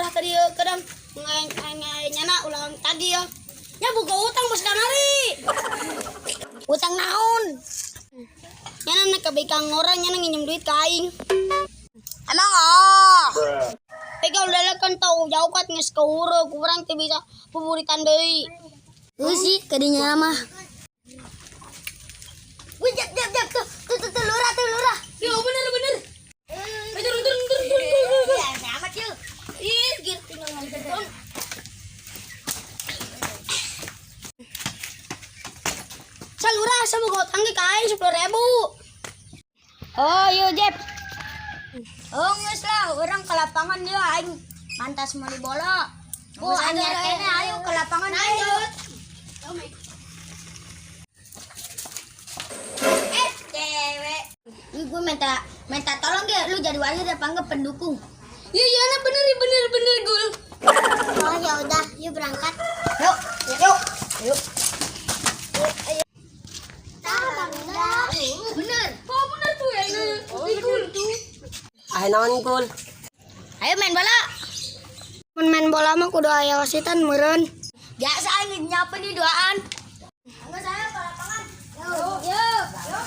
Lurah tadi ya, kadang nyana ulang tadi ya. Nya boga utang bos kamari. Utang naon? Nyana nek kebikang orang nyana nginjem duit ka aing. Emang oh. Pegang udah kan tahu jauh kat nges ke urang, kurang teu bisa buburitan deui. Heuh sih kadinya mah. Wih, jap jap jap tuh tuh tuh, tuh lurah tuh lurah. Ya bener bener. Eh, turun turun turun turun turun. Ya, selamat yuk. Ih, gir tinggal nganter. Salurah sama boga utang ge ka aing 10.000. Oh, yuk Jep. Oh, geus lah, orang ke lapangan dia aing pantas meuli bola. Oh, anyar kene ayo ke lapangan ayo. Eh, cewek. Ih, gue minta minta tolong ya, lu jadi wali apa enggak pendukung? Iya iya nah, bener bener bener gul. Oh, ya udah, yuk berangkat. Yuk, yuk. Yuk. Bener. Oh bener tuh ya ini. Oh, gul tuh. Ay naon gul. Ayo main bola. Mun main bola mah kudu aya wasitan meureun. Biasa aing nyapa nih duaan. Enggak saya ke lapangan. Yuk, yuk. Yuk.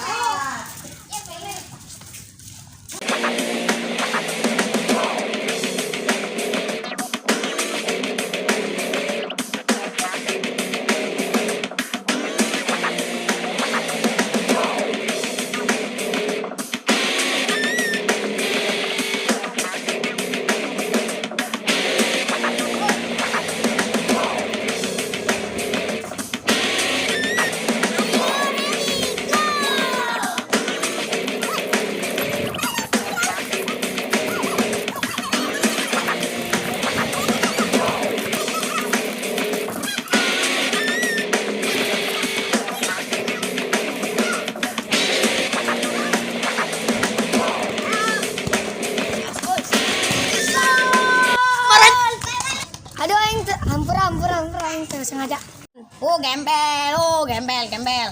Aduh aing teu hampura hampura hampura aing teu sengaja. Oh, gembel, oh, gembel, gembel.